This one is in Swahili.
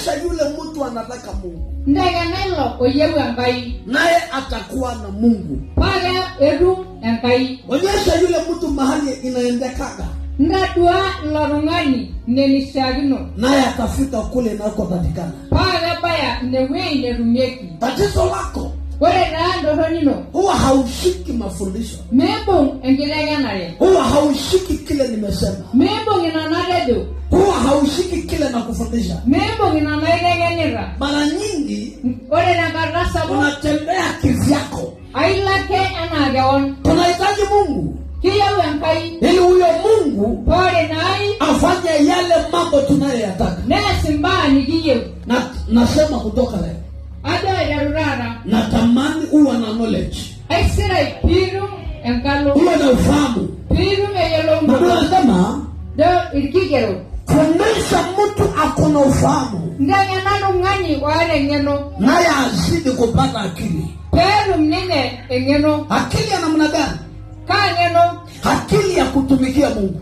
Onyesha yule mtu anataka Mungu, Nteng'ena ilo oyieu Enkai, naye atakuwa na Mungu. Paa ketum Enkai. Onyesha yule mtu mahali inaendekaga, Ntadua ilo tung'ani inenishiakino, naye atafika kule inakotakikana. Paa kebaya inewuei netumieki. Tatizo lako, Ore taa entorroni ino, huwa haushiki mafundisho, miibung enkiteng'enare, huwa haushiki kile nimesema, miibung ina natejo, huwa haushiki kile nakufundisha. Miibung ina naiteng'enita. Mara nyingi Ore tenkata sapuk, unatembea kivyako. Ailo ake enaa kewon. Tunahitaji Mungu Kiyieu Enkai, ili huyo Mungu paa ore ina ai afanye yale mambo tunayoyataka. Nees imbaa nikiyieu. Na nasema kutoka leo, Ajo aiteru taata, natamani uwe na knowledge, aisirai piitum enkalo, uwe na ufahamu. Piitum Biblia eyiolounoto. inasema, Do irkigerot, fundisha mtu akona ufahamu, nteng'ena tung'ani oota eng'eno, naye azidi kupata akili. Peetum ninye eng'eno. Akili ya namna gani? Kaa ng'eno? Akili ya kutumikia Mungu.